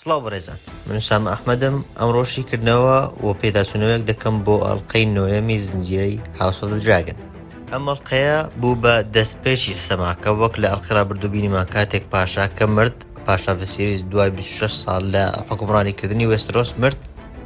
سڵاو بەڕێزان من ئوسامە ئەحمەدم ئەمڕۆ شیکردنەوە و پێداچوونەوەیەک دەکەم بۆ ئەڵقەی نۆیەمی زنجیرەی House of the Dragon. ئەم ئەڵقەیە بوو بە دەستپێکی سەماکە وەک لە ئەڵقەی ڕابردوو بینیمان کاتێک پاشاکە مرد پاشا ڤسیریس دوای 26 ساڵ لە حوکمڕانیکردنی وێسترۆس مرد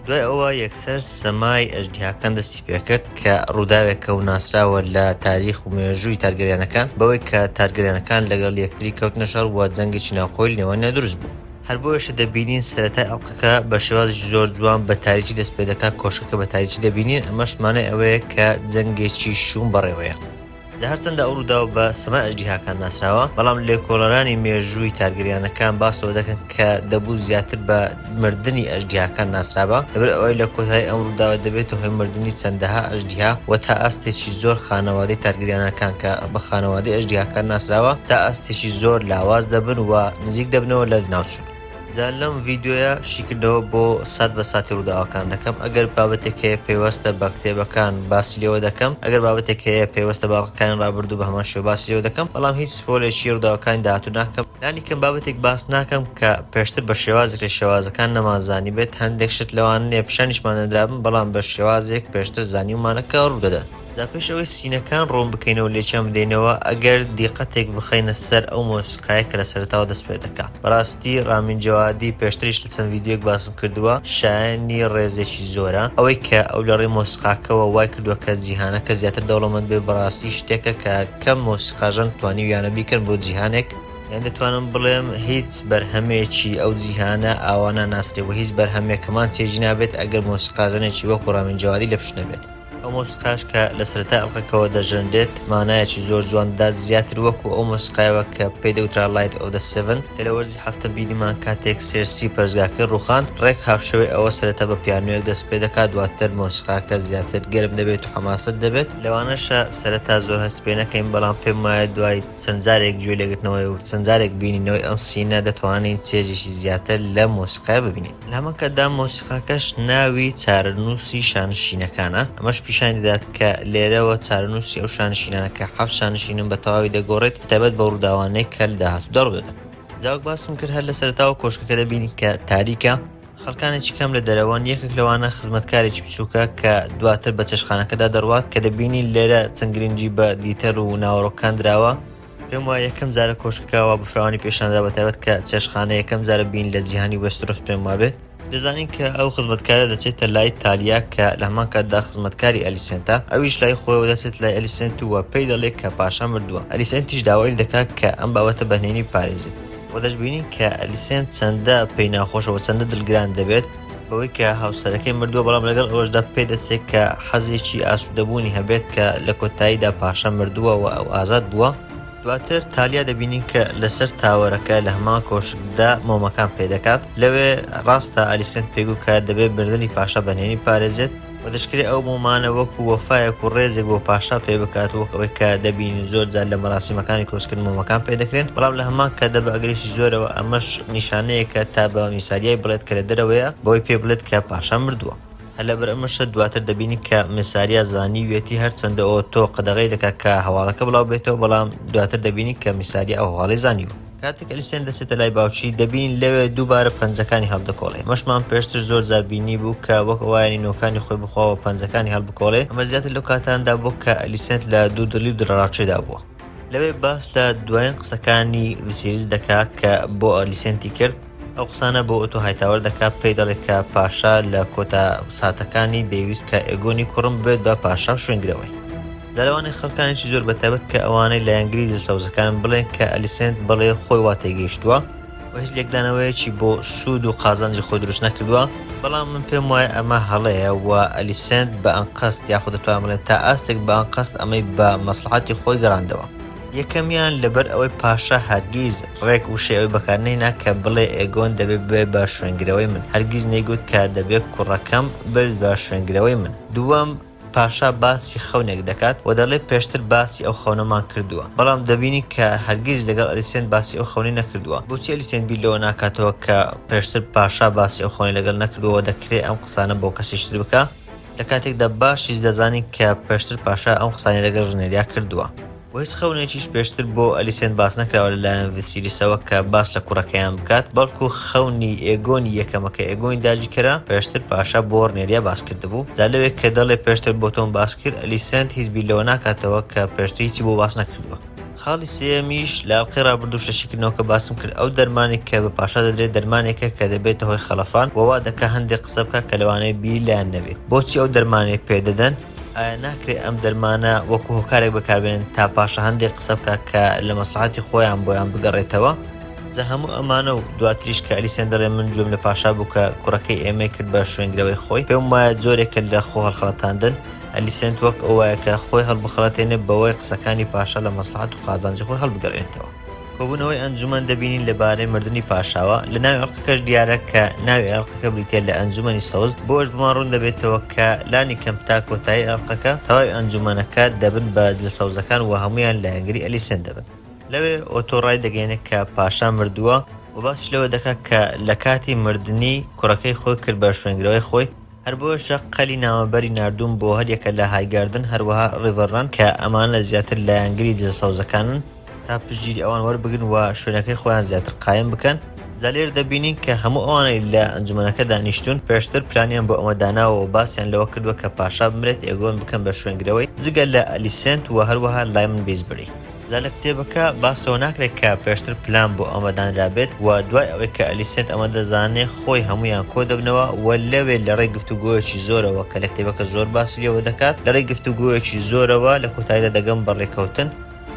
دوای ئەوە یەکسەر سەمای ئەژدیهاکان دەستی پێکرد کە ڕووداوێکە و ناسراوە لە تاریخ و مێژووی تارگەریانەکان بەوەی کە تارگەریانەکان لەگەڵ یەکتری کەوتنە شەڕ و جەنگێکی ناوخۆی لە نێوانیان دروست بوو. هەر بۆیەشە دەبینین سەرەتای ئەڵقەکە بە شێوازێکی زۆر جوان بە تاریکی دەست پێدەکات کۆشکەکە بە تاریکی دەبینین ئەمەش مانای ئەوەیە کە جەنگێکی شوم بەڕێوەیە. جا هەرچەندە ئەو ڕووداوە بە سەمای ئەژدیهاکان ناسراوە، بەڵام لێکۆڵەرانی مێژووی تارگریانەکان باس لەوە دەکەن کە دەبوو زیاتر بە مردنی ئەژدیهاکان ناسرابا، لەبەر ئەوەی لە کۆتایی ئەم ڕووداوە دەبێتە هۆی مردنی چەندەها ئەژدیها و تا ئاستێکی زۆر خانەوادەی تارگریانەکان کە بە خانەوادەی ئەژدیهاکان ناسراوە تا ئاستێکی زۆر لاواز دەبن و نزیک دەبنەوە لە لەناوچوون. جا لەم ڤیدیۆیە شیکردنەوە بۆ سات بە ساتی ڕووداوەکان دەکەم ئەگەر بابەتێک هەیە پەیوەستە بە کتێبەکان باسی لێوە دەکەم ئەگەر بابەتێک هەیە پەیوەستە بە ئەڵقەکانی ڕابردوو بە هەمان شێوە باسی لێوە دەکەم بەڵام هیچ spoiler ێکی ڕووداوەکانی داهاتوو ناکەم لانی کەم بابەتێک باس ناکەم کە پێشتر بە شێوازێک لە شێوازەکان نەمانزانیبێت هەندێک شت لەوانەیە پیشانیشمان نەدرابن بەڵام بە شێوازێک پێشتر زانیومانە کە ڕوودەدات. جا پێش ئەوەی scene ەکان ڕوون بکەینەوە لێکیان بدەینەوە ئەگەر دیقەتێک بخەینە سەر ئەو مۆسیقایە کە لە سەرەتاوە دەست پێ دەکا بەڕاستی ڕامین جەوادی پێشتریش لە چەند ڤیدیۆیەک باسم کردووە شایەنی ڕێزێکی زۆرە ئەوەی کە ئەو لە ڕێی مۆسیقاکەوە وای کردووە کە جیهانەکە زیاتر دەوڵەمەند بێ بەڕاستی شتێکە کە کەم مۆسیقاژەن توانیویانە بیکەن بۆ جیهانێک یان دەتوانم بڵێم هیچ بەرهەمێکی ئەو جیهانە ئاوا ناناسرێ و هیچ بەرهەمێک هەمان چێژی نابێت ئەگەر مۆسیقاژەنێکی وەکو ڕامین جەوادی لە پشت نەبێت. ئەو مۆسیقاش کە لە سەرەتای ئەڵقەکەوە دەژەنرێت مانایەکی زۆر جوان دەدات زیاتر وەکو ئەو مۆسیقایەوە کە پێی دەوترا Light of the Seven کە لە وەرزی حەفتەم بینیمان کاتێک سێرسی پەرستگاکەی ڕووخاند ڕێک هاوشێوەی ئەوە سەرەتا بە پیانۆیەک دەست پێ دەکات دواتر مۆسیقاکە زیاتر گەرم دەبێت و حەماسەت دەبێت لەوانەشە سەرەتا زۆر هەست پێ نەکەین بەڵام پێم وایە دوای چەند جارێک گوێ لێگرتنەوەی و چەند جارێک بینینەوەی ئەم scene ە دەتوانین چێژێکی زیاتر لەم مۆسیقایە ببینین. لە هەمان کاتدا مۆسیقاکەش ناوی چارەنووسی شانشینەکانە، ئەمەش پیشانی دەدات کە لێرەوە چارەنووسی ئەو شانشینانە کە حەفت شانشینن بە تەواوی دەگۆڕێت، بەتایبەت بەو ڕووداوانەی کە لە داهاتوودا ڕوودەدەن. جا وەک باسم کرد هەر لە سەرەتاوە کۆشکەکە دەبینین کە تاریکە، خەڵکانێکی کەم لە دەرەوەن، یەکێک لەوانە خزمەتکارێکی بچووکە کە دواتر بە چێشتخانەکەدا دەڕوات، کە دەبینین لێرە چەند گرنگی بە دیتەر و ناوەڕۆکەکان دراوە، پێم وایە یەکەم جارە کۆشکەکە وا بە فراوانی پێشاندرا بەتایبەت کە چێشتخانە یەکەم جارە بین لە جیهانی وێسترۆس پێم وابێت. دەزانین کە ئەو خزمەتکارە دەچێتە لای تالیا کە لە هەمان کاتدا خزمەتکاری ئەلیسێنتە، ئەویش لای خۆیەوە دەچێت لای ئەلیسێنت و پێی دەڵێت کە پاشا مردووە، ئەلیسێنتیش داوای لێ دەکات کە ئەم بابەتە بە نهێنی بپارێزێت. وە دەشبینین کە ئەلیسێنت چەندە پێی ناخۆشە و چەندە دڵگران دەبێت بەوەی کە هاوسەرەکەی مردووە، بەڵام لەگەڵ ئەوەشدا پێدەچێت کە حەزێکی ئاسوودەبوونی هەبێت کە لە کۆتاییدا پاشا مردووە و ئەو ئازاد بووە. دواتر تالیا دەبینین کە لەسەر tower ەکە لە هەمان کۆشکدا مۆمەکان پێدەکات، لەوێ ڕاستە ئەلیسێنت پێیگوت کە دەبێت مردنی پاشا بە نهێنی بپارێزێت، و دەشکرێ ئەو مۆمانە وەکو وەفایەک و ڕێزێک بۆ پاشا پێ بکات، وەک ئەوەی کە دەبینین زۆر جار لە مەراسیمەکانی کۆچکردن مۆمەکان پێ دەکرێن، بەڵام لە هەمان کاتدا بە ئەگەرێکی زۆرەوە ئەمەش نیشانەیەکە تا بە میساریای بڵێت کە لە دەرەوەیە بەوەی پێ بڵێت کە پاشا مردووە. هەر لەبەر ئەمەشە دواتر دەبینین کە میساریا زانیویەتی هەرچەندە ئۆتۆ قەدەغەی دەکات کە هەواڵەکە بڵاو بێتەوە، بەڵام دواتر دەبینین کە میساریا ئەو هەواڵەی زانیوە. کاتێک ئەلیسێنت دەچێتە لای باوکی، دەبینین لەوێ دووبارە پەنجەکانی هەڵدەکۆڵێ. ئەمەشمان پێشتر زۆر جار بینیبوو کە وەک ئەوایانی نۆکانی خۆی بخوا و پەنجەکانی هەڵبکۆڵێ. ئەمە زیاتر لەو کاتاندا بووە کە ئەلیسێنت لە دوودڵی و دڵەڕاوکێدا بووە. لەوێ باس لە دوایین قسەکانی ڤیسیریس دەکا کە بۆ ئەلیسێنتی کرد. ئەو قسانە بۆ ئۆتۆ هایتاوەر دەکا، پێی دەڵێ کە پاشا لە کۆتا ساتەکانی دەیویست کە ئێگۆنی کوڕم ببێت بە پاشا و شوێنگرەوەی. جا لەوانەیە خەڵکانێکی زۆر بەتایبەت کە ئەوانەی لایەنگری جل سەوزەکانن بڵێن کە ئەلیسێنت بەڵێ خۆی وا تێگەیشتووە و هیچ لێکدانەوەیەکی بۆ سوود و قازانجی خۆی دروست نەکردووە، بەڵام من پێم وایە ئەمە هەڵەیە و ئەلیسێنت بە ئەنقەست یاخود دەتوانم بڵێم تا ئاستێک بە ئەنقەست ئەمەی بە مەسڵەحەتی خۆی گەڕاندەوە. یەکەمیان لەبەر ئەوەی پاشا هەرگیز ڕێک وشەی ئەوەی بەکار نەهێنا کە بڵێ ئێگۆن دەبێ ببێ بە شوێنگرەوەی من، هەرگیز نەیگوت کە دەبێ کوڕەکەم ببێت بە شوێنگرەوەی من. دووەم، پاشا باسی خەونێک دەکات و دەڵێ پێشتر باسی ئەو خەونەمان کردووە، بەڵام دەبینین کە هەرگیز لەگەڵ ئەلیسێنت باسی ئەو خەونەی نەکردووە. بۆچی ئەلیسێنت بیر لەوە ناکاتەوە کە پێشتر پاشا باسی ئەو خەونەی لەگەڵ نەکردووە و دەکرێ ئەم قسانە بۆ کەسێکی تر بکا؟ لە کاتێکدا باشیش دەزانین کە پێشتر پاشا ئەم قسانەی لەگەڵ ڕنێریا کردووە. و. وە هیچ خەونێکیش پێشتر بۆ ئەلیسێنت باس نەکراوە لەلایەن ڤیسیریسەوە کە باس لە کوڕەکەیان بکات، بەڵکو خەونی ئێگۆنی یەکەمە کە ئێگۆنی داگیرکەرە پێشتر پاشا بۆ ڕنێریا باس کردبوو. جا لەوێ کە دەڵێ پێشتر بۆ تۆم باس کرد ئەلیسێنت هیچ بیر لەوە ناکاتەوە کە پێشتر هیچی بۆ باس نەکردووە. خاڵی سێیەمیش لە ئەڵقەی ڕابردووش لە شیکردنەوەکە باسم کرد ئەو دەرمانەی کە بە پاشا دەدرێت دەرمانێکە کە دەبێتە هۆی خەڵەفان و وا دەکا هەندێک قسە بکا کە لەوانەیە بیری لایان نەبێ. بۆچی ئەو دەرمانەی پێ دەدەن؟ ئایا ناکرێ ئەم دەرمانە وەکو هۆکارێک بەکاربێنن تا پاشا هەندێک قسە بکا کە لە مەسڵەحەتی خۆیان بۆیان بگەڕێتەوە؟ جا هەموو ئەمانە و دواتریش کە ئەلیسێن دەڵێ من گوێم لە پاشا بوو کە کوڕەکەی ئێمەی کرد بە شوێنگرەوەی خۆی، پێم وایە جۆرێکە لە خۆ هەڵخەڵەتاندن، ئەلیسێنت وەک ئەو وایە کە خۆی هەڵبخەڵەتێنێ بەوەی قسەکانی پاشا لە مەسڵەحەت و قازانجی خۆی هەڵبگەڕێنێتەوە. کۆبوونەوەی ئەنجومەن دەبینین لە بارەی مردنی پاشاوە، لە ناوی ئەڵقەکەش دیارە کە ناوی ئەڵقەکە بریتیە لە ئەنجومەنی سەوز، بۆش بۆمان ڕوون دەبێتەوە کە لانی کەم تا کۆتایی ئەڵقەکە تەواوی ئەنجومەنەکە دەبن بە جل سەوزەکان و هەموویان لایەنگری ئەلیسێنت دەبن. لەوێ ئۆتۆ ڕایدەگەیەنێت کە پاشا مردووە و باسیش لەوە دەکات کە لە کاتی مردنی کوڕەکەی خۆی کرد بە شوێنگرەوەی خۆی، هەر بۆیەشە قەلی نامەبەری ناردوون بۆ هەریەکە لە هایگاردن هەروەها ڕیڤەرڕەن کە ئەمانە زیاتر لایەنگری جلە سەوزەکانن تا پشتگیری ئەوان وەربگرن و شوێنەکەی خۆیان زیاتر قایم بکەن. جا لێرە دەبینین کە هەموو ئەوانەی لە ئەنجومەنەکە دانیشتوون پێشتر پلانیان بۆ ئەمە داناوە و باسیان لەوە کردووە کە پاشا بمرێت ئێگۆن بکەن بە شوێنگرەوەی جگە لە ئەلیسێنت و هەروەها لایمن بیزبری. جا لە کتێبەکە باس لەوە ناکرێت کە پێشتر پلان بۆ ئەمە دانرابێت و دوای ئەوەی کە ئەلیسێنت ئەمە دەزانێ خۆی هەموویان کۆدەبنەوە و لەوێ لە ڕێی گفتوگۆیەکی زۆرەوە کە لە کتێبەکە زۆر باسی لێوە دەکات لە ڕێی گفتوگۆیەکی زۆرەوە لە کۆتاییدا دەگەن بە ڕێکەوتن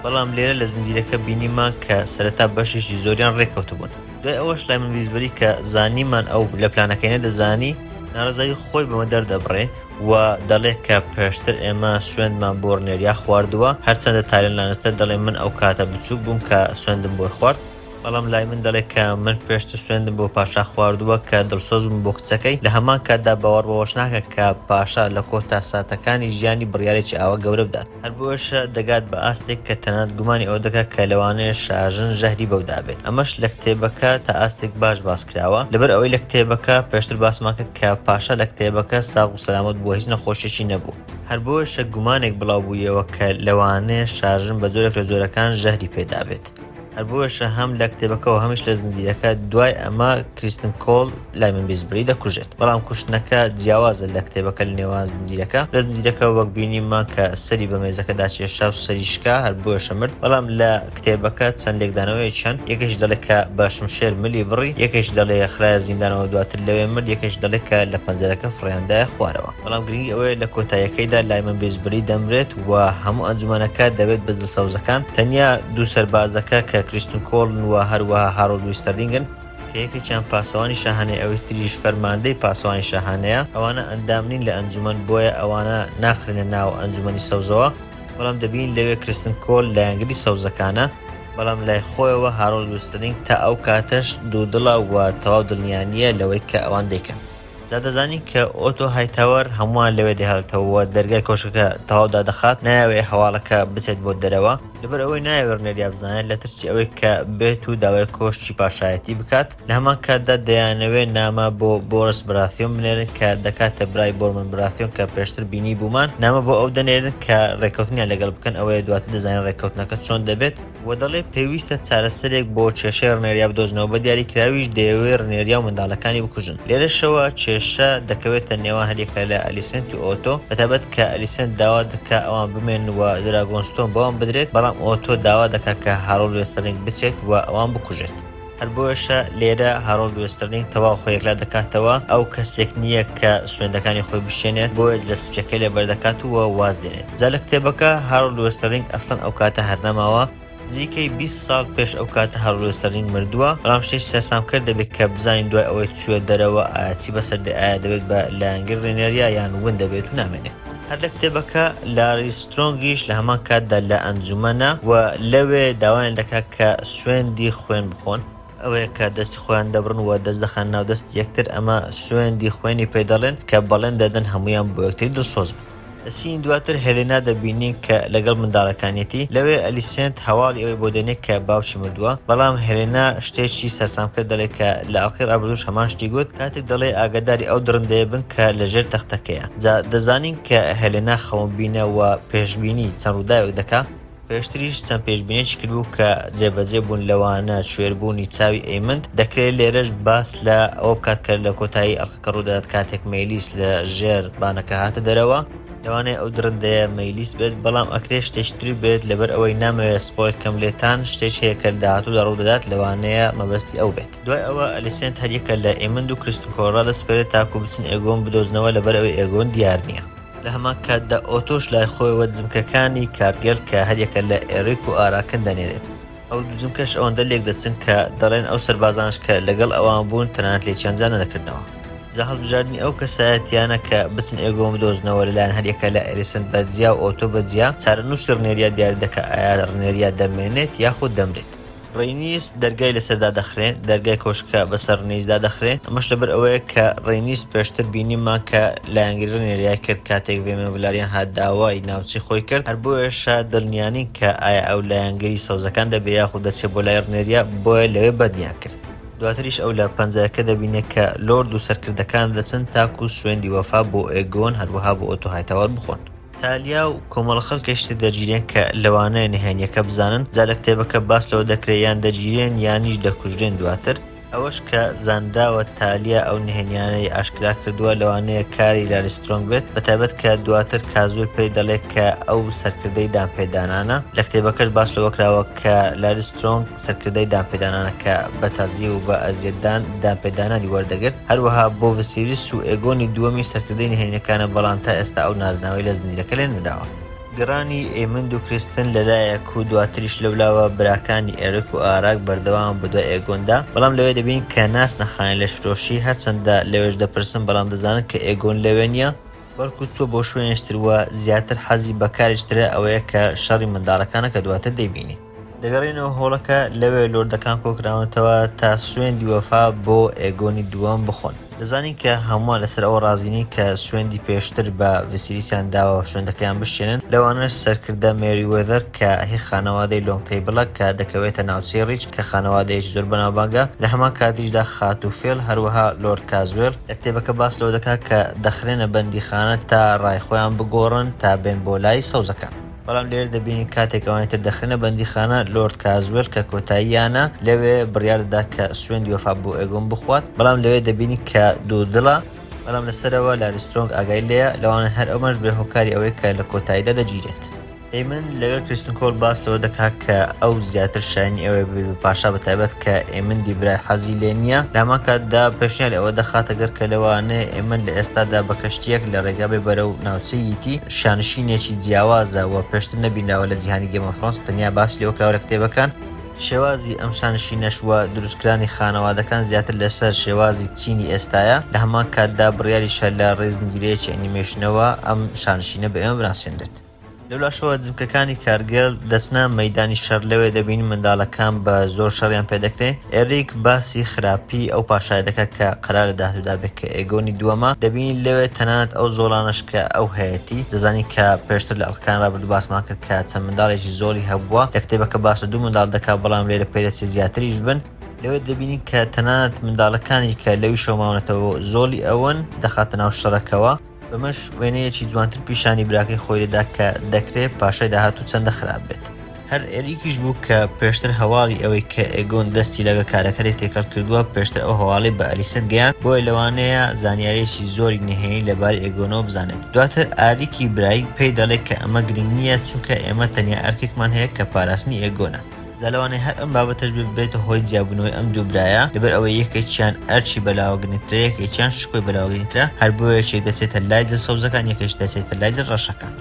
بەڵام لێرە لە زنجیرەکە بینیمان کە سەرەتا بەشێکی زۆریان ڕێکەوتبوون دوای ئەوەش لایمن بیزبری کە زانیمان ئەو لە پلانەکەی نەدەزانی ناڕەزایی خۆی بەمە دەردەبڕێ و دەڵێ کە پێشتر ئێمە سوێندمان بۆ ڕنێریا خواردووە، هەرچەندە تایرن لانستەر دەڵێ من ئەو کاتە بچووک بووم کە سوێندم بۆی خوارد، بەڵام لایمن دەڵێ کە من پێشتر سوێندم بۆ پاشا خواردووە کە دڵسۆز بم بۆ کچەکەی، لە هەمان کاتدا باوەڕ بەوەش ناکا کە پاشا لە کۆتا ساتەکانی ژیانی بڕیارێکی ئاوا گەورە بدات. هەر بۆیەشە دەگات بە ئاستێک کە تەنانەت گومانی ئەوە دەکات کە لەوانەیە شاژن ژەهری بەو دابێت. ئەمەش لە کتێبەکە تا ئاستێک باش باس کراوە، لەبەر ئەوەی لە کتێبەکە پێشتر باسمان کرد کە پاشا لە کتێبەکە ساغ و سەلامەت بووە هیچ نەخۆشیەکی نەبوو. هەر بۆیەشە گومانێک بڵاو بوویەوە کە لەوانەیە شاژن بە جۆرێک لە جۆرەکان ژەهری پێ دابێت. هەر بۆیەشە هەم لە کتێبەکە و هەمیش لە زنجیرەکە دوای ئەمە کریستن کۆل لایمن بیزبری دەکوژێت بەڵام کوشتنەکە جیاوازە لە کتێبەکە لە نێوان زنجیرەکە لە زنجیرەکە وەک بینیمان کە سەری بە مێزەکەدا کێشا و سەری شکا هەر بۆیەشە مرد بەڵام لە کتێبەکە چەند لێکدانەوەیەکی هەن یەکێکیش دەڵێ کە بە شمشێر ملی بڕی یەکێکیش دەڵێ خرایە زیندانەوە دواتر لەوێ مرد یەکێکیش دەڵێ کە لە پەنجەرەکە فڕێیاندایە خوارەوە. بەڵام گرنگی ئەوەیە لە کۆتاییەکەیدا لایمن بیزبری دەمرێت و هەموو ئەنجومەنەکە دەبێت بە دڵسەوزەکان، تەنیا دوو سەربازەکە کە کریستن کۆڵن و هەروەها هارۆڵد ویستەرلینگن، کە یەکێکیان پاسەوانی شاهانەیە ئەوی تریش فەرماندەی پاسەوانی شاهانەیە، ئەوانە ئەندام نین لە ئەنجومەن بۆیە ئەوانە ناخرێنە ناو ئەنجومەنی سەوزەوە، بەڵام دەبینین لەوێ کریستن کۆل لایەنگری سەوزەکانە، بەڵام لای خۆیەوە هارۆڵد ویستەرلینگ تا ئەو کاتەش دوودڵە و تەواو دڵنیا نییە لەوەی کە ئەوان دەیکەن. جا دەزانین کە ئۆتۆ هایتاوەر هەمووان لەوێ دەهێڵێتەوە و دەرگای کۆشکەکە تەواو دادەخات، نایەوێ هەواڵەکە بچێت بۆ دەرەوە، لەبەر ئەوەی نایەوێ ڕنێریا بزانێت لە ترسی ئەوەی کە بێت و داوای کۆشکی پاشایەتی بکات، لە هەمان کاتدا دەیانەوێ نامە بۆ بۆرس براتیۆن بنێرن کە دەکاتە برای بۆرمن براتیۆن کە پێشتر بینیبوومان، نامە بۆ ئەو دەنێرن کە ڕێککەوتنیان لەگەڵ بکەن، ئەوەیە دواتر دەزانین ڕێککەوتنەکە چۆن دەبێت. وە دەڵێ پێویستە چارەسەرێک بۆ کێشەی ڕنێریا بدۆزنەوە بە دیاریکراویش دەیەوێ ڕنێریا و منداڵەکانی بکوژن لێرەشەوە کێشە دەکەوێتە نێوان هەریەکە لە ئەلیسنت و ئۆتۆ بەتایبەت کە ئەلیسنت داوا دەکا ئەوان بمێنن و دراگۆنستۆن بەوان بدرێت بەڵام ئۆتۆ داوا دەکا کە هارۆڵد وێستەرلینگ بچێت و ئەوان بکوژێت. هەر بۆیەشە لێرە هارۆڵد وێستەرلینگ تەواو خۆی یەکلا دەکاتەوە، ئەو کەسێک نییە کە سوێندەکانی خۆی بشکێنێت، بۆیە جلە سپیەکەی لەبەر دەکات و واز دێنێت. جا لە کتێبەکە هارۆڵد وێستەرلینگ ئەسڵەن ئەو کاتە هەر نەماوە، نزیکەی 20 ساڵ پێش ئەو کاتە هارۆڵد وێستەرلینگ مردووە، بەڵام شتێکی سەرسامکەر دەبێت کە بزانین دوای ئەوەی چووە دەرەوە ئایا چی بەسەر دێ، ئایا دەبێت بە لایەنگر ڕێنێریا یان ون دەبێت و نامێنێت. هەر لە کتێبەکە لاری سترۆنگیش لە هەمان کاتدا لە ئەنجومەنە و لەوێ داوایان دەکات کە سوێندی خوێن بخۆن، ئەوەیە کە دەستی خۆیان دەبڕن و دەست دەخەنە ناو دەستی یەکتر، ئەمە سوێندی خوێنی پێ دەڵێن کە بەڵێن دەدەن هەموویان بۆ یەکتری دڵسۆز بن. لە scene ی دواتر هێلێنا دەبینین کە لەگەڵ منداڵەکانیەتی، لەوێ ئەلیسێنت هەواڵی ئەوەی بۆ دێنێ کە باوکی مردووە، بەڵام هێلێنا شتێکی سەرسامکەر دەڵێ کە لە ئەڵقەی ڕابردووش هەمان شتی گوت، کاتێک دەڵێ ئاگاداری ئەو دڕندەیە بن کە لە ژێر تەختەکەیە. جا دەزانین کە هێلێنا خەونبینە و پێشبینی چەند ڕووداوێک دەکا. پێشتریش چەند پێشبینیەکی کردبوو کە جێبەجێ بوون لەوانە کوێربوونی چاوی ئەیمند، دەکرێت لێرەش باس لە ئەوە بکات کە لە کۆتایی ئەڵقەکە ڕوودەدات کاتێک مەیلیس لە ژێر بانەکە هاتە دەرەوە، لەوانەیە ئەو دڕندەیە مەیلیس بێت بەڵام ئەکرێ شتێکی تری بێت لەبەر ئەوەی نامەوێت spoil کەم لێتان شتێک هەیە کە لە داهاتوودا ڕوودەدات لەوانەیە مەبەستی ئەو بێت. دوای ئەوە ئەلیسێنت هەریەکە لە ئێمند و کریستن کۆڵ ڕادەسپێرێت تاکو بچن ئێگۆن بدۆزنەوە لەبەر ئەوەی ئێگۆن دیار نییە. لە هەمان کاتدا ئۆتۆش لای خۆیەوە جمکەکانی کارگێل کە هەریەکە لە ئێریک و ئاراکن دەنێرێت. ئەو دوو جمکەش ئەوەندە لێک دەچن کە دەڵێن ئەو سەربازانەش کە لەگەڵ ئەوان بوون تەنانەت لێکیان جیا نەدەکردنەوە. جا هەڵبژاردنی ئەو کەسایەتیانە کە بچن ئێگۆن بدۆزنەوە لەلایەن هەریەکە لە ئەلیسنت بە جیا و ئۆتۆ بە جیا، چارەنووسی ڕنێریا دیاری دەکا ئایا ڕنێریا دەمێنێت یاخود دەمرێت. ڕێنیس دەرگای لەسەر دادەخرێ، دەرگای کۆشکەکە بەسەر ڕنیس دادەخرێ، ئەمەش لەبەر ئەوەیە کە ڕێنیس پێشتر بینیمان کە لایەنگری ڕنێریای کرد کاتێک ڤێمێن ڤلاریان هات داوای ناوچەی خۆی کرد، هەر بۆیەشە دڵنیانین کە ئایا ئەو لایەنگری سەوزەکان دەبێ یاخود دەچێ بۆ لای ڕنێریا، بۆیە لەوێ بەندیان کرد. دواتریش ئەو لە پەنجەرەکە دەبینێ کە لۆرد و سەرکردەکان دەچن تاکو سوێندی وەفا بۆ ئێگۆن هەروەها بۆ ئۆتۆ هایتاوەر بخۆن. تالیا و کۆمەڵە خەڵکێکی تر دەگیرێن کە لەوانەیە نهێنیەکە بزانن، جا لە کتێبەکە باس لەوە دەکرێت یان دەگیرێن یانیش دەکوژرێن دواتر، ئەوەش کە زانراوە تالیا ئەو نهێنیانەی ئاشکرا کردووە لەوانەیە کاری لاری سترۆنگ بێت، بەتایبەت کە دواتر کازوێل پێی دەڵێت کە ئەو سەرکردەی دانپێدانانە، لە کتێبەکەش باس لەوە کراوە کە لاری سترۆنگ سەرکردەی دانپێدانانە کە بە تازی و بە ئەزیەتدان دانپێدانانی وەردەگرت، هەروەها بۆ ڤسیریس و ئێگۆنی دووەمی سەرکردەی نهێنیەکانە بەڵام تا ئێستا ئەو نازناوەی لە زنجیرەکە لێ نراوە. گەڕانی ئێمند و کریستن لەلایەک و دواتریش لەولاوە براکانی ئێریک و ئاراک بەردەوامە بەدوای ئێگۆندا، بەڵام لەوێ دەبینین کە ناچنە خانەی لەشفرۆشی، هەرچەندە لەوێش دەپرسن بەڵام دەزانن کە ئێگۆن لەوێ نییە، بەڵکو چووە بۆ شوێنێکی تر و زیاتر حەزی بە کارێکی ترە ئەوەیە کە شەڕی منداڵەکانە کە دواتر دەیبینین. دەگەڕێنەوە هۆڵەکە، لەوێ لۆردەکان کۆکراونەتەوە تا سوێندی وەفا بۆ ئێگۆنی دووەم بخۆن. دەزانین کە هەمووان لەسەر ئەوە ڕازی نین کە سوێندی پێشتر بە ڤیسیریسیان داوە سوێندەکەیان بشکێنن، لەوانەش سەرکردە مێری وێزەر کە هی خانەوادەی لۆنگ تەیبڵە کە دەکەوێتە ناوچەی ڕیچ کە خانەوادەیەکی زۆر بەناوبانگە، لە هەمان کاتیشدا خاتوو فێڵ هەروەها لۆرد کازوێڵ. لە کتێبەکە باس لەوە دەکات کە دەخرێنە بەندیخانە تا ڕای خۆیان بگۆڕن تا بێن بۆ لای سەوزەکان. بەڵام لێرە دەبینین کاتێک ئەوانی تر دەخرێنە بەندیخانە، لۆرد کازوێل کە کۆتاییانە لەوێ بڕیار دەدات کە سوێندی وەفا بۆ ئێگۆن بخوات، بەڵام لەوێ دەبینین کە دوودڵە، بەڵام لە سەرەوە لاری سترۆنگ ئاگای لێیە، لەوانەیە هەر ئەمەش بێ هۆکاری ئەوەی کە لە کۆتاییدا دەگیرێت. ئێمند لەگەڵ کریستن کۆل باس لەوە دەکات کە ئەو زیاتر شایەنی ئەوەیە ببێت بە پاشا بەتایبەت کە ئێمندی برای حەزی لێ نییە، لە هەمان کاتدا پێشنیاری ئەوە دەخاتە گەڕ کە لەوانەیە ئێمند لە ئێستادا بە کەشتییەک لە ڕێگا بێ بەرەو ناوچەی ییتی، شانشینێکی جیاوازە و پێشتر نەبینراوە لە جیهانی گەیم ئۆف ثرۆنز تەنیا باسی لێوە کراوە لە کتێبەکان، شێوازی ئەم شانشینەش و دروستکرانی خانەوادەکان زیاتر لەسەر شێوازی چینی ئێستایە، لە هەمان کاتدا بڕیاریشە لە ڕێی زنجیرەیەکی ئەنیمەیشنەوە ئەم شانشینە بە ئێمە بناسێنرێت. لەولاشەوە جمکەکانی کارگێل دەچنە مەیدانی شەڕ لەوێ دەبینین منداڵەکان بە زۆر شەڕیان پێدەکرێ ئێریک باسی خراپی ئەو پاشایە دەکات کە قەرارە لە داهاتوودا بێت کە ئێگۆنی دووەمە دەبینین لەوێ تەنانەت ئەو زۆڵانەش کە ئەو هەیەتی دەزانین کە پێشتر لە ئەڵقەکانی ڕابردوو باسمان کرد کە چەند منداڵێکی زۆڵی هەبووە لە کتێبەکە باس لە دوو منداڵ دەکات بەڵام لێرە پێدەچێت زیاتریش بن لەوێ دەبینین کە تەنانەت منداڵەکانی کە لەویشەوە ماونەتەوە زۆڵی ئەون دەخاتە ناو شەڕەکەوە. بەمەش وێنەیەکی جوانتر پیشانی براکەی خۆی دەدا کە دەکرێ پاشای داهاتوو چەندە خراپ بێت. هەر ئێریکیش بوو کە پێشتر هەواڵی ئەوەی کە ئێگۆن دەستی لەگەڵ کارەکەری تێکەڵ کردووە پێشتر ئەو هەواڵەی بە ئەلیسنت گەیاند بۆیە لەوانەیە زانیارییەکی زۆری نهێنی لەبارەی ئێگۆنەوە بزانێت. دواتر ئاریکی برای پێی دەڵێ کە ئەمە گرنگ نییە چونکە ئێمە تەنیا ئەرکێکمان هەیە کە پاراستنی ئێگۆنە. جا لەوانەیە هەر ئەم بابەتەش ببێتە هۆی جیابوونەوەی ئەم دوو برایە، لەبەر ئەوەی یەکێکیان ئەرکی بەلاوە گرنگترە یەکێکیان شکۆی بەلاوە گرنگترە، هەر بۆیە یەکێک دەچێتە لای جل سەوزەکان یەکێکیش دەچێتە لای جل ڕەشەکان.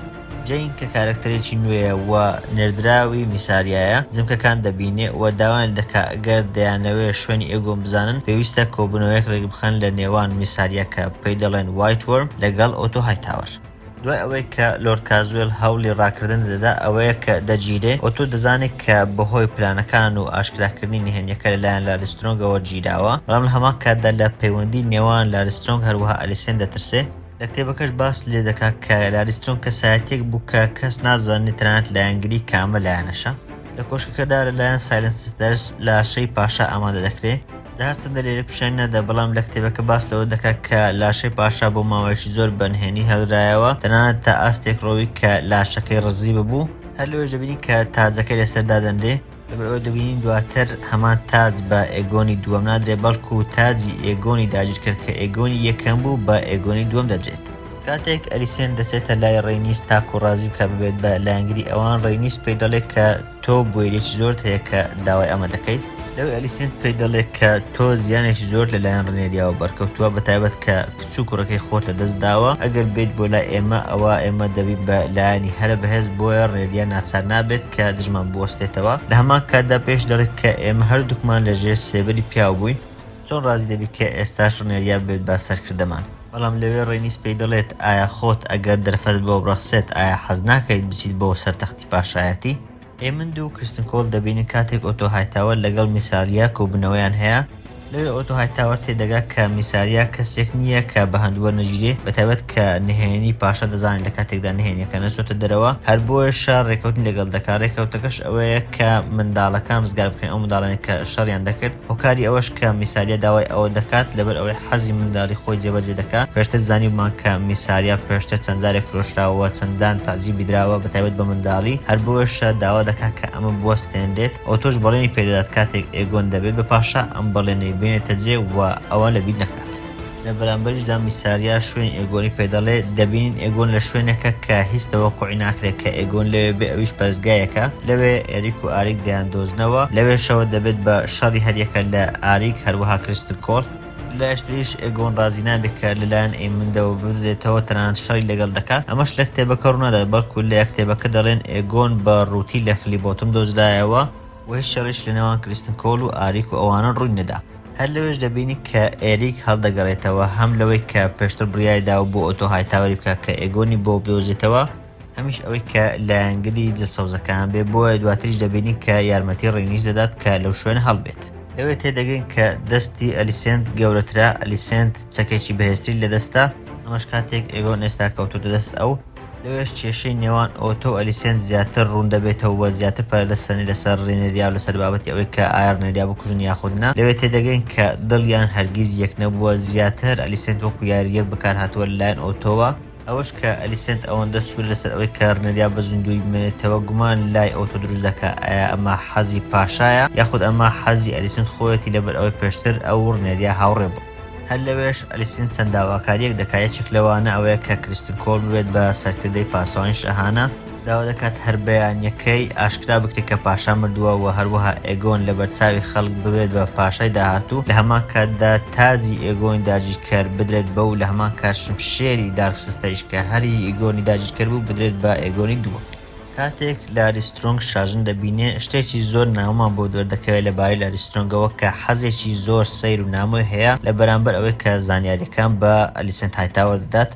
جەین کە کارەکتەرێکی نوێیە و نێردراوی میساریایە، جمکەکان دەبینێ و داوایان لێ دەکا گەر دەیانەوێ شوێنی ئێگۆن بزانن پێویستە کۆبوونەوەیەک ڕێکبخەن لە نێوان میساریا کە پێی دەڵێن وایت وۆرم لەگەڵ ئۆتۆ هایتاوەر. دوای ئەوەی کە لۆرد کازوێل هەوڵی ڕاکردن دەدا ئەوەیە کە دەگیرێ، ئۆتۆ دەزانێت کە بەهۆی پلانەکان و ئاشکراکردنی نهێنیەکە لەلایەن لاری سترۆنگەوە گیراوە، بەڵام لە هەمان کاتدا لە پەیوەندی نێوان لاری سترۆنگ هەروەها ئەلیسێنت دەترسێ. لە کتێبەکەش باس لێ دەکات کە لاری سترۆنگ کەسایەتیەک بوو کە کەس نازانێت تەنانەت لایەنگری کامە لایەنەشە. لە کۆشکەکەدا لەلایەن سایلنت سیستەرز لاشەی پاشا ئامادە دەکرێ. جا هەرچەندە لێرە پیشانی نادا بەڵام لە کتێبەکە باس لەوە دەکات کە لاشەی پاشا بۆ ماوەیەکی زۆر بە نهێنی هێڵرایەوە تەنانەت تا ئاستێک ڕۆوی کە لاشەکەی ڕزی ببوو. هەر لەوێش دەبینین کە تاجەکەی لەسەر دادەنرێ، لەبەرئەوەی دەبینین دواتر هەمان تاج بە ئێگۆنی دووەم نادرێت، بەڵکو تاجی ئێگۆنی داگیرکەر کە ئێگۆنی یەکەم بوو بە ئێگۆنی دووەم دەدرێت. کاتێک ئەلیسێنت دەچێتە لای ڕێنیس تاکو ڕازی بکات ببێت بە لایەنگری ئەوان، ڕێنیس پێی دەڵێت کە تۆ بوێرییەکی زۆرت هەیە کە داوای ئەمە دەکەیت. لەوێ ئەلیسێنت پێی دەڵێت کە تۆ زیانێکی زۆرت لەلایەن ڕنێریاوە بەرکەوتووە، بەتایبەت کە کچ و کوڕەکەی خۆت لەدەست داوە، ئەگەر بێیت بۆ لای ئێمە ئەوا ئێمە دەبین بە لایەنی هەرە بەهێز، بۆیە ڕنێریا ناچار نابێت کە دژمان بوەستێتەوە. لە هەمان کاتدا پێش دەڵێت کە ئێمە هەردووکمان لەژێر سێبەری پیاو بووین، چۆن ڕازی دەبی کە ئێستاش ڕنێریا ببێت بە سەرکردەمان؟ بەڵام لەوێ ڕێنیس پێی دەڵێت، ئایا خۆت ئەگەر دەرفەتت بۆ بڕەخسێت ئایا حەز ناکەیت بچیت بۆ سەر تەختی پاشایەتی؟ ئێمند و کریستن کۆڵ دەبینن کاتێک ئۆتۆ هایتاوەر لەگەڵ میساریا کۆبوونەوەیان هەیە، لەوێ ئۆتۆ هایتاوەر تێدەگا کە میساریا کەسێک نییە کە بە هەند وەرنەگیرێ، بەتایبەت کە نهێنی پاشا دەزانێت لە کاتێکدا نهێنیەکە نەچۆتە دەرەوە، هەر بۆیەشە رێکەوتنی لەگەڵ دەکا، رێکەوتەکەش ئەوەیە کە منداڵەکان رزگار بکرێن، ئەو منداڵانەی کە شەڕیان دەکرد. هۆکاری ئەوەش کە میساریا داوای ئەوە دەکات لەبەر ئەوەی حەزی منداڵی خۆی جێبەجێ دەکا، پێشتر زانیبوومان کە میساریا پێشتر چەند جارێک فرۆشراوە و چەندان تەعزیبی دراوە بەتایبەت بە منداڵی، هەر بۆیەشە داوا دەکا کە ئەمە بوەستێنرێت، ئۆتۆش بەڵێنی پێدەدات کاتێک ئێگۆن دەبێت بە پاشا ئەم بەڵێنەی بێنێتە جێ و ئەوە لەبیر نەکات. لە بەرامبەریشدا میساریا شوێنی ئێگۆنی پێ دەڵێ، دەبینین ئێگۆن لە شوێنێکە کە هیچ تەوەقوعی ناکرێ کە ئێگۆن لەوێ بێ ئەویش پەرستگایەکە، لەوێ ئێریک و ئاریک دەیاندۆزنەوە، لەوێشەوە دەبێت بە شەڕی هەریەکە لە ئاریک هەروەها کریستن کۆڵ. لەلایەشتریش ئێگۆن ڕازی نابێ کە لەلایەن ئەیموندەوە ببردرێتەوە تەنانەت شەڕی لەگەڵ دەکا، ئەمەش لە کتێبەکە ڕوونادات بەڵکو لە کتێبەکە دەڵێن ئێگۆن بە ڕووتی لە فلیبۆتم دۆزرایەوە، و هیچ شەڕیش لە نێوان کریستن کۆڵ و ئاریک و ئەوانە ڕووی نەدا. هەر لەوێش دەبینی کە ئێریک هەڵدەگەڕێتەوە هەم لەوەی کە پێشتر بڕیاری داوە بۆ ئۆتۆ هایتاوەری بکات کە ئێگۆنی بۆ بدۆزێتەوە، هەمیش ئەوەی کە لایەنگری جل سەوزەکان بێ، بۆیە دواتریش دەبینین کە یارمەتی ڕینیس دەدات کە لەو شوێنە هەڵبێت. لەوێ تێدەگەین کە دەستی ئەلیسێنت گەورەترە، ئەلیسێنت چەکێکی بەهێزتری لەدەستە، ئەمەش کاتێک ئێگۆن ئێستا کەوتۆتە دەست ئەو. لەوێش کێشەی نێوان ئۆتۆ و ئەلیسێنت زیاتر ڕوون دەبێتەوە و زیاتر پەرە دەسەنێت لەسەر ڕێنێریا و لەسەر بابەتی ئەوەی کە ئایا ڕێنێریا بکوژن یاخود نا. لەوێ تێدەگەین کە دڵیان هەرگیز یەک نەبووە، زیاتر ئەلیسێنت وەکو یارییەک بەکارهاتووە لەلایەن ئۆتۆوە. ئەوەش کە ئەلیسێنت ئەوەندە سوورە لەسەر ئەوەی کە ڕێنێریا بە زیندوویی بمێنێتەوە گومان لای ئۆتۆ دروست دەکات ئایا ئەمە حەزی پاشایە یاخود ئەمە حەزی ئەلیسێنت خۆیەتی لەبەر ئەوەی پێشتر ئەو و ڕێنێریا هاوڕێ بوون. هەر لەوێش ئەلیسن چەند داواکارییەک دەکات، یەکێک لەوانە ئەوەیە کە کریستن کۆڵ ببێت بە سەرکردەی پاسەوانی شاهانە، داوا دەکات هەر بەیانییەکەی ئاشکرا بکرێت کە پاشا مردووە و هەروەها ئێگۆن لەبەرچاوی خەڵک ببێت بە پاشای داهاتوو، لە هەمان کاتدا تاجی ئێگۆنی داگیرکەر بدرێت بەو، لە هەمان کات شمشێری دارک سستەریش کە هەر هی ئیگۆنی داگیرکەر بوو بدرێت بە ئێگۆنی دووەم. کاتێک لاری سترۆنگ شاژن دەبینێ شتێکی زۆر نامۆمان بۆ دەردەکەوێت لەبارەی لاری سترۆنگەوە کە حەزێکی زۆر سەیر و نامۆی هەیە لە بەرامبەر ئەوەی کە زانیاریەکان بە ئەلیسنت هایتاوەر دەدات.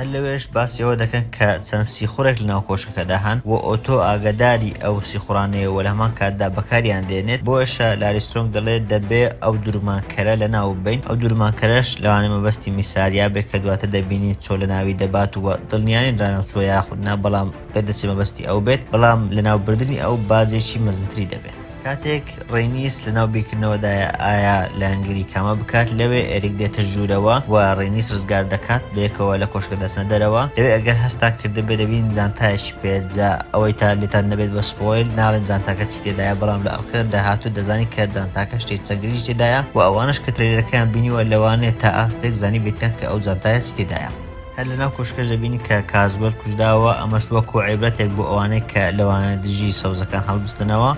هەر لەوێش باسی ئەوە دەکەن کە چەند سیخوڕێک لەناو کۆشکەکەدا هەن و ئۆتۆ ئاگاداری ئەو سیخوڕانەیە و لە هەمان کاتدا بەکاریان دێنێت بۆیەشە لاری سترۆنگ دەڵێت دەبێ ئەو درومانکەرە لەناو ببەین ئەو درومانکەرەش لەوانەیە مەبەستی میساریا بێت کە دواتر دەبینین چۆن لەناوی دەبات و دڵنیانین لەناو چووە یاخود نا بەڵام پێدەچێت مەبەستی ئەو بێت، بەڵام لەناوبردنی ئەو باجێکی مەزنتری دەبێت. کاتێک ڕێنیس لەناو بیرکردنەوەدایە ئایا لایەنگری کامە بکات، لەوێ ئێریک دێتە ژوورەوە و ڕێنیس ڕزگار دەکات، بەیەکەوە لە کۆشکە دەچنە دەرەوە. لەوێ ئەگەر هەستتان کردبێت دەبینن جانتایەکی پێیە، جا ئەوەی تا لێتان نەبێت بە spoil ناڵێم جانتاکە چی تێدایە، بەڵام لە ئەڵقەی داهاتوو دەزانین کە جانتاکە شتێکی چەند گرنگی تێدایە و ئەوانەش کە trailer ەکەیان بینیوە لەوانەیە تا ئاستێک زانیبێتیان کە ئەو جانتایە چی تێدایە. هەر لەناو کۆشکەش دەبینی کە کازوەل کوژراوە، ئەمەش وەکو عیبرەتێک بۆ ئەوانەی کە لەوانەیە دژی سەوزەکان هەڵبستنەوە.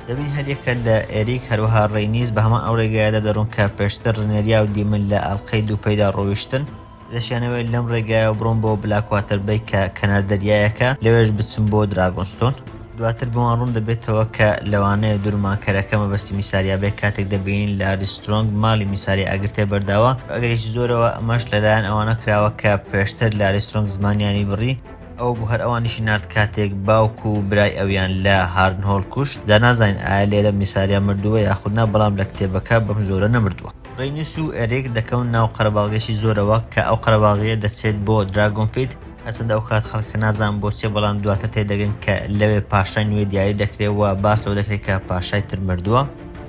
دەبینی هەریەکە لە ئێریک هەروەها ڕێینیس بە هەمان ئەو ڕێگایەدا دەڕۆن کە پێشتر ڕنێریا و دیمن لە ئەڵقەی دووپەیدا ڕۆیشتن. دەشیانەوێت لەم ڕێگایەوە بڕۆن بۆ بلاکواتەر بەی کە کەنار دەریایەکە، لەوێش بچن بۆ دراگۆنستۆن. دواتر بۆمان ڕوون دەبێتەوە کە لەوانەیە دورمانکەرەکە مەبەستی میساریا بێت کاتێک دەبینین لاری سترۆنگ ماڵی میساریا ئاگر تێبەرداوە، بە ئەگەرێکی زۆرەوە ئەمەش لەلایەن ئەوانە کراوە کە پێشتر لاری سترۆنگ زمانیانی بڕی، ئەوە بوو هەر ئەوانیشی نارد کاتێک باوک و برای ئەویان لە هارنهۆڵ کوشت، جا نازانین ئایا لێرە میساریا مردووە یاخود نا بەڵام لە کتێبەکە بەم جۆرە نەمردووە. ڕێنیس و ئێریک دەکەون ناو قەرەباڵغیەکی زۆرەوە کە ئەو قەرەباڵغیە دەچێت بۆ دراگۆن پیت، هەرچەندە ئەوکات خەڵکەکە نازانن بۆچیە بەڵام دواتر تێدەگەن کە لەوێ پاشای نوێ دیاری دەکرێ و باس لەوە دەکرێت کە پاشای تر مردووە،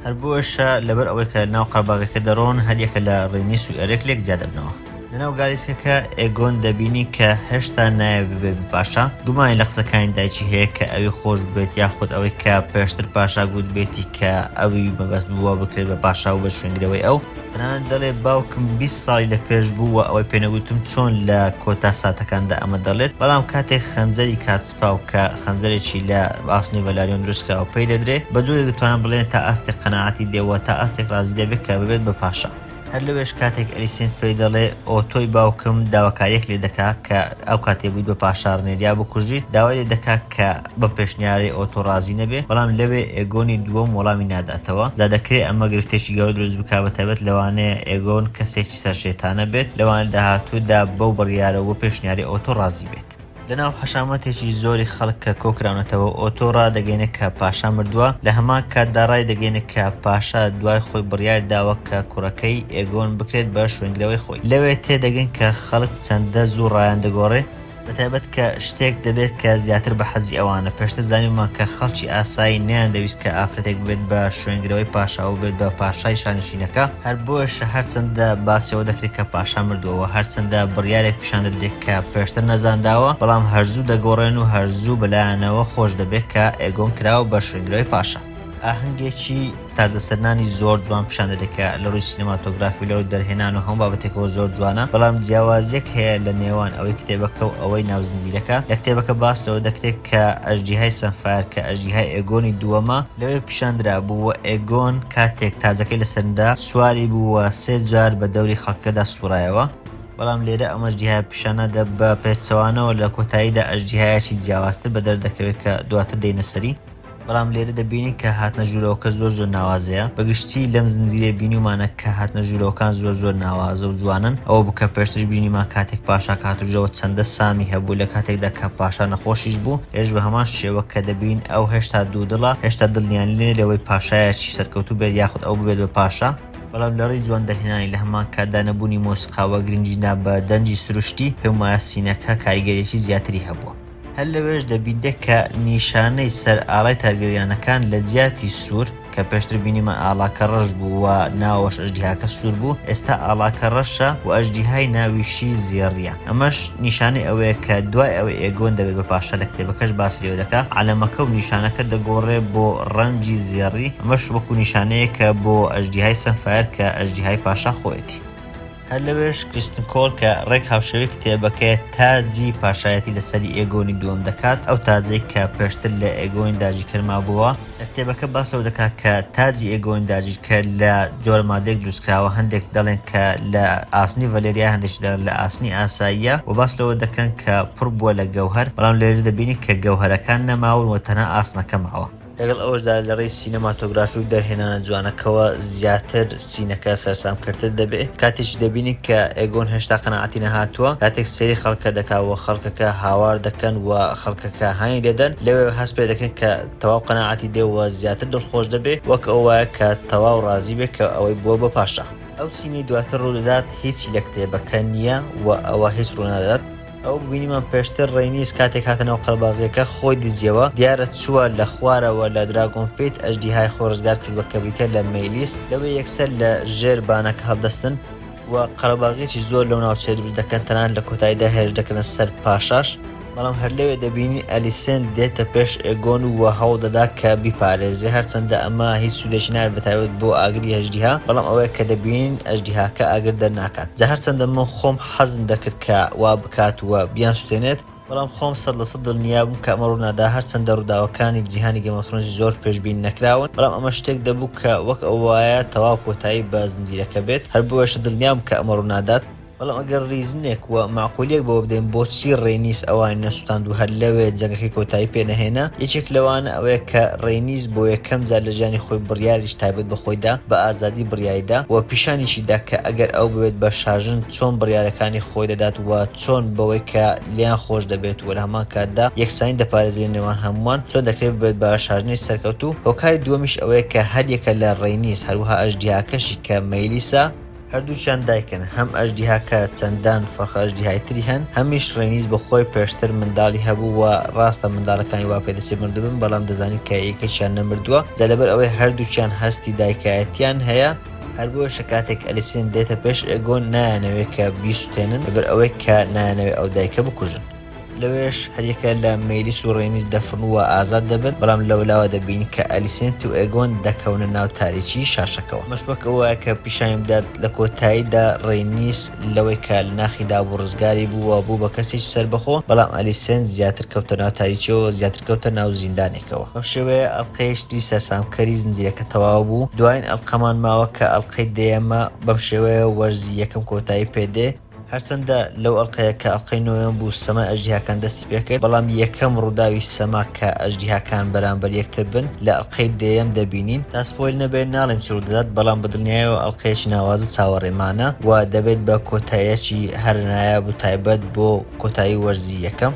هەر بۆیەشە لەبەر ئەوەی کە لەناو قەرەباغەکە دەڕۆن هەریەکە لە ڕێنیس و ئێرێک لێک جیا دەبنەوە. لەناو گالیسکەکە ئێگۆن دەبینی کە هێشتا نایەوێت ببێت بە پاشا، گومانی لە قسەکانی دایکی هەیە کە ئەوی خۆش بوێت یاخود ئەوەی کە پێشتر پاشا گوتبێتی کە ئەوی مەبەست بووە بکرێت بە پاشا و بە شوێنگرەوەی ئەو. تەنانەت دەڵێ باوکم 20 ساڵی لە پێش بوو و ئەوەی پێنەگوتم چۆن لە کۆتا ساتەکاندا ئەمە دەڵێت، بەڵام کاتێک خەنجەری کاتسپاو کە خەنجەرێکی لە ئاسنی ڤەلاریۆن دروستکراوە پێی دەدرێ، بە جۆرێک دەتوانم بڵێن تا ئاستێک قەناعەتی دێ و تا ئاستێک ڕازی دەبێت کە ببێت بە پاشا. هەر لەوێش کاتێک ئەلیسێنت پێی دەڵێ ئۆتۆی باوکم داواکاریەک لێ دەکا کە ئەو کاتێ بوویت بە پاشا ڕنێریا بکوژیت داوای لێ دەکا کە بەم پێشنیارەی ئۆتۆ ڕازی نەبێ بەڵام لەوێ ئێگۆنی دووەم وەڵامی ناداتەوە جا دەکرێ ئەمە گرفتێکی گەورە دروست بکا بە تایبەت لەوانەیە ئێگۆن کەسێکی سەرشێتانە بێت لەوانەیە لە داهاتوودا بەو بڕیارە و بەو پێشنیارەی ئۆتۆ ڕازی بێت. لەناو حەشامەتێکی زۆری خەڵک کە کۆکراونەتەوە ئۆتۆ ڕادەگەینێ کە پاشا مردووە، لە هەمان کاتدا ڕایدەگەینێ کە پاشا دوای خۆی بڕیار داوە کە کوڕەکەی ئێگۆن بکرێت بە شوێنگرەوەی خۆی. لەوێ تێدەگەین کە خەڵک چەندە زوو ڕایان دەگۆڕێ، بەتایبەت کە شتێک دەبێت کە زیاتر بە حەزی ئەوانە، پێشتر زانیومان کە خەڵکی ئاسایی نەیاندەویست کە ئافرەتێک ببێت بە شوێنگرەوەی پاشا و ببێت بە پاشای شانشینەکە، هەر بۆیەشە هەرچەندە باسی ئەوە دەکرێت کە پاشا مردووە و هەرچەندە بڕیارێک پیشان دەدرێت کە پێشتر نەزانراوە، بەڵام هەر زوو دەگۆڕێن و هەر زوو بەلایانەوە خۆش دەبێت کە ئێگۆن کراوە بە شوێنگرەوەی پاشا. ئاهەنگێکی تاجەسەرنانی زۆر جوان پیشان دەدرێت کە لە ڕووی سینەماتۆگرافی و لە ڕووی دەرهێنان و هەموو بابەتێکەوە زۆر جوانە، بەڵام جیاوازییەک هەیە لە نێوان ئەوەی کتێبەکە و ئەوەی ناو زنجیرەکە، لە کتێبەکە باس لەوە دەکرێت کە ئەژدیهای سەنفایەر کە ئەژدیهای ئێگۆنی دووەمە، لەوێ پیشان درابوو و ئێگۆن کاتێک تاجەکەی لەسەر نرا سواری بوو و سێ جار بە دەوری خەڵکەکەدا سوڕایەوە، بەڵام لێرە ئەم ئەژدیهایە پیشان نادا، بە پێچەوانەوە لە کۆتاییدا ئەژدیهایەکی جیاوازتر بەدەر دەکەوێت کە دواتر دێینە سەری. بەڵام لێرە دەبینین کە هاتنە ژوورەوەکە زۆر زۆر ناوازەیە، بە گشتی لەم زنجیرەیە بینیومانە کە هاتنە ژوورەوەکان زۆر زۆر ناوازە و جوانن، ئەوە بوو کە پێشتریش بینیمان کاتێک پاشاکە هاتە ژوورەوە چەندە سامی هەبوو لە کاتێکدا کە پاشا نەخۆشیش بوو، لێرەش بە هەمان شێوە کە دەبینین ئەو هێشتا دوودڵە، هێشتا دڵنیا نییە لەوەی پاشایەکی سەرکەوتوو بێت یاخود ئەو ببێت بە پاشا، بەڵام لە ڕێی جوان دەرهێنانی لە هەمان کاتدا نەبوونی مۆسیقا و گرنگیدان بە دەنگی سروشتی، پێم وایە scene ەکە کاریگەریی زیاتری هەبووە. هەر لەوێش دەبینرێت کە نیشانەی سەر ئاڵای تارگەریانەکان لە جیاتی سوور، کە پێشتر بینیمان ئاڵاکە ڕەش بوو و ناوەوەش ئەژدیهاکە سوور بوو، ئێستا ئاڵاکە ڕەشە و ئەژدیهای ناویشی زێڕییە. ئەمەش نیشانەی ئەوەیە کە دوای ئەوەی ئێگۆن دەبێت بە پاشا لە کتێبەکەش باسی لێوە دەکا، عەلەمەکە و نیشانەکە دەگۆڕێ بۆ ڕەنگی زێڕی، ئەمەش وەکو نیشانەیەکە بۆ ئەژدیهای سەنفایەر کە ئەژدیهای پاشا خۆیەتی. هەر لەوێش کریستن کۆل کە ڕێک هاوشێوەی کتێبەکەیە تاجی پاشایەتی لەسەری ئێگۆنی دووەم دەکات، ئەو تاجەی کە پێشتر لە ئێگۆنی داگیرکەر مابۆوە. لە کتێبەکە باس لەوە دەکات کە تاجی ئێگۆنی داگیرکەر لە جۆرە مادەیەک دروستکراوە، هەندێک دەڵێن کە لە ئاسنی ڤەلێریا، هەندێکیش دەڵێن لە ئاسنی ئاساییە و باس لەوە دەکەن کە پڕ بووە لە گەوهەر، بەڵام لێرە دەبینین کە گەوهەرەکان نەماون و تەنها ئاسنەکە ماوە. لەگەڵ ئەوەشدا لە ڕێی سینەماتۆگرافی و دەرهێنانە جوانەکەوە زیاتر scene ەکە سەرسامکەرتر دەبێ. کاتێکیش دەبینی کە ئێگۆن هێشتا قەناعەتی نەهاتووە، کاتێک سەیری خەڵکە دەکا و خەڵکەکە هاوار دەکەن و خەڵکەکە هانی دەدەن، لەوێ هەست پێ دەکەن کە تەواو قەناعەتی دێ و زیاتر دڵخۆش دەبێ، وەک ئەو وایە کە تەواو ڕازی بێ کە ئەوەی بووە بە پاشا. ئەو scene ەی دواتر ڕوودەدات هیچی لە کتێبەکە نییە و ئەوە هیچ ڕوونادات. ئەو بینیمان پێشتر ڕێنیس کاتێک هاتە ناو قەرەباغیەکە خۆی دزیەوە دیارە چووە لە خوارەوە لە dragon pit ئەژدیهای خۆی ڕزگار کردووە کە بریتیە لە مەیلیس لەوێ یەکسەر لە ژێر بانەکە هەڵدەستن و قەرەباغیەکی زۆر لەو ناوچەیە دروست دەکەن تەنانەت لە کۆتاییدا هێرش دەکەنە سەر پاشاش بەڵام هەر لەوێ دەبینی ئەلیسێنت دێتە پێش ئێگۆن و هەوڵ دەدا کە بیپارێزێ هەرچەندە ئەمە هیچ سوودێکی نابێت بەتایبەت بۆ ئاگری ئەژدیها بەڵام ئەوەیە کە دەبینین ئەژدیهاکە ئاگر دەرناکات جا هەرچەندە من خۆم حەزم دەکرد کە وا بکات و بیانسوتێنێت، بەڵام خۆم 100% دڵنیا بووم کە ئەمە ڕوونادا، هەرچەندە ڕووداوەکانی جیهانی گەیم ئۆف ثرۆنزی زۆر پێشبینی نەکراون، بەڵام ئەمە شتێک دەبوو کە وەک ئەوە وایە تەواو کۆتایی بە زنجیرەکە بێت، هەر بۆیەشە دڵنیابووم کە ئەمە ڕوونادات. بەڵام ئەگەر reason ێک و مەعقولیەک بەوە بدەین بۆچی ڕێنیس ئەوانی نەسوتاند و هەر لەوێ جەنگەکەی کۆتایی پێ نەهێنا، یەکێک لەوانە ئەوەیە کە ڕێنیس بۆ یەکەم جار لە ژیانی خۆی بڕیاریی تایبەت بە خۆی دا، بە ئازادی بڕیاری دا و پیشانیشی دا کە ئەگەر ئەو ببێت بە شاژن چۆن بڕیارەکانی خۆی دەدات و چۆن بەوەی کە لێیان خۆش دەبێت و لە هەمان کاتدا یەکسانی دەپارێزێت لە نێوان هەمووان چۆن دەکرێت ببێت بە شاژنێکی سەرکەوتوو. هۆکاری دووەمیش ئەوەیە کە هەریەکە لە ڕێنیس هەروەها ئەژدیهاکەشی کە مەیلیسە، هەردووکیان دایکن، هەم ئەژدیهاکە چەندان فەرخە ئەژدیهای تری هەن، هەمیش ڕێنیس بە خۆی پێشتر منداڵی هەبوو و ڕاستە منداڵەکانی وا پێدەچێت مردبن بەڵام دەزانین کە یەکێکیان نەمردووە، جا لەبەر ئەوەی هەردووکیان هەستی دایکایەتیان هەیە. هەر بۆیەشە کاتێک ئەلیسێنت دێتە پێش ئێگۆن نایانەوێت کە بیسوتێنن لەبەر ئەوەی کە نایانەوێت ئەو دایکە بکوژن. لەوێش هەریەکە لە مێلیس و ڕێنیس دەفڕن و ئازاد دەبن، بەڵام لەولاوە دەبینین کە ئەلیسێنت و ئێگۆن دەکەونە ناو تاریکیی شاشەکەوە. ئەمەش وەک ئەوەیە کە پیشانی بدات لە کۆتاییدا ڕێنیس لەوەی کە لە ناخیدا بوو ڕزگاری بوو و بوو بە کەسێکی سەربەخۆ، بەڵام ئەلیسێنت زیاتر کەوتە ناو تاریکییەوە، زیاتر کەوتە ناو زیندانێکەوە. بەم شێوەیە ئەڵقەیەکی تری سەرسامکەری زنجیرەکە تەواو بوو. دوایین ئەڵقەمان ماوە کە ئەڵقەی دەیەمە، بەم شێوەیە وەرزی یەکەم کۆتایی پێدێ. هەرچەندە لەو ئەڵقەیە کە ئەڵقەی نۆیەم بوو سەمای ئەژدیهاکان دەستی پێکرد، بەڵام یەکەم ڕووداوی سەما کە ئەژدیهاکان بەرامبەر یەکتر بن لە ئەڵقەی دەیەم دەبینین. تا spoil نەبێت ناڵێم چی ڕوودەدات، بەڵام بە دڵنیایەوە ئەڵقەیەکی ناوازە چاوەڕێمانە و دەبێت بە کۆتاییەکی هەرە نایاب و تایبەت بۆ کۆتایی وەرزی یەکەم.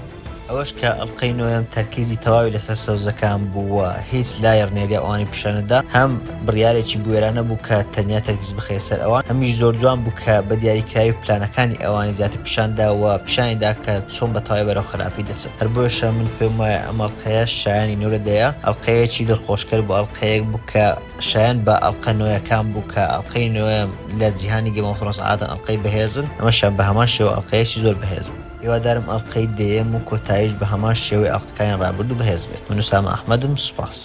ئەوەش کە ئەڵقەی نۆیەم تەرکیزی تەواوی لەسەر سەوزەکان بوو و هیچ لای ڕنێریا ئەوانی پیشان نەدا، هەم بڕیارێکی بوێرانە بوو کە تەنیا تەرکیز بخەیە سەر ئەوان، هەمیش زۆر جوان بوو کە بە دیاریکراوی پلانەکانی ئەوانی زیاتر پیشان دا و پیشانی دا کە چۆن بە تەواوی بەرەو خراپی دەچن. هەر بۆیەشە من پێم وایە ئەم ئەڵقەیە شایانی نۆ لە دەیە، ئەڵقەیەکی دڵخۆشکەر بوو، ئەڵقەیەک بوو کە شایەن بە ئەڵقە نۆیەکان بوو کە ئەڵقەی نۆیەم لە جیهانی Game of Thrones عادەتەن ئەڵقەی بەهێزن، ئەمەشیان بە هەمان شێوە ئەڵقەیەکی زۆر بەهێز بوو. هیوادارم ئەڵقەی دەیەم و کۆتاییش بە هەمان شێوەی ئەڵقەکانی ڕابردوو بەهێز بێت. من ئوسامە ئەحمەدم سوپاس.